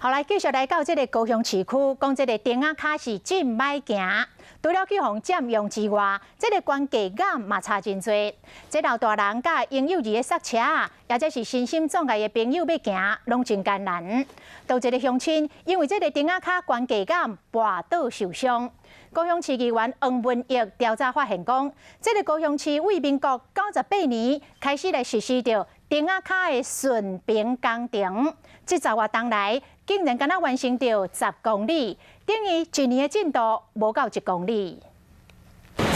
好來，繼續來到這个高雄市區，講這个釘仔跤是真䆀行。除了去予佔用之外，這个懸低感嘛差真濟。這老大人佮嬰幼兒的剎車，抑者是身心障礙的朋友欲行，攏真艱難。有一个鄉親因為這个釘仔跤懸低感跋倒受傷。高雄市議員黃文益調查發現講，這个高雄市為民國98年開始來實施著釘仔跤的順平工程，這十外冬來竟然干焦完成著10公里，等於一年的進度無夠1公里。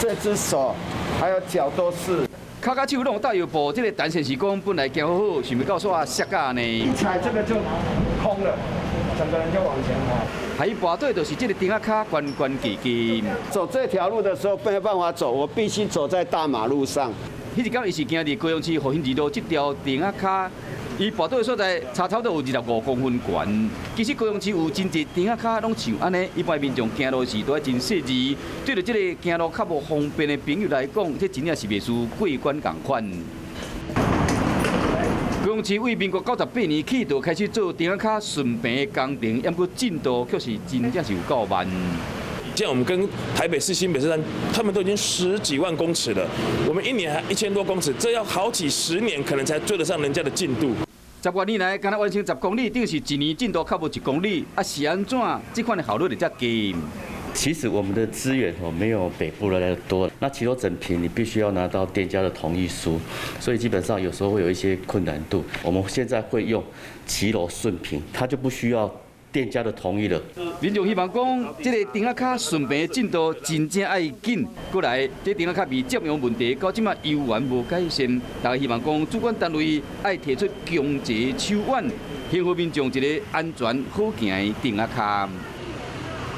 這隻手還有腳都是。跤跤手攏有搭藥布，這个陳先生講本來行好好，想袂到煞摔甲呢。一踩這個就空了，整個人就往前滑。害伊跋倒就是這个釘仔跤懸懸低低。走這條路的時候沒辦法走，我必須走在大馬路上。彼一工伊是行佇高雄市復興二路這條釘仔跤，伊跋倒的所在差差不多有25公分懸。其實高雄市有真濟釘仔跤攏像按呢，一般民眾行路時都愛真細膩。對著這个行路較無方便的朋友來講，這真正是袂輸過關仝款。高雄市為民國98年起就開始做釘仔跤順平的工程，毋過進度卻是真正是有夠慢。像我們跟台北市、新北市站，他們都已經十幾萬公尺了，我們一年還1000多公尺，這要好幾十年可能才追得上人家的進度。十外年來，干焦完成十公里，等於是一年進度較無一公里，啊是按怎？這款的效率會遮低？其實我們的資源哦沒有北部來的多，那騎樓整平你必須要拿到店家的同意書，所以基本上有時候會有一些困難度。我們現在會用騎樓順平，它就不需要店家的同意了。民眾希望講，這个釘仔跤順平的進度真正愛緊。過來，這釘仔跤被佔用問題，到這馬猶原無改善。大家希望講，主管單位愛提出強制手腕，還予民眾一个安全好行的釘仔跤。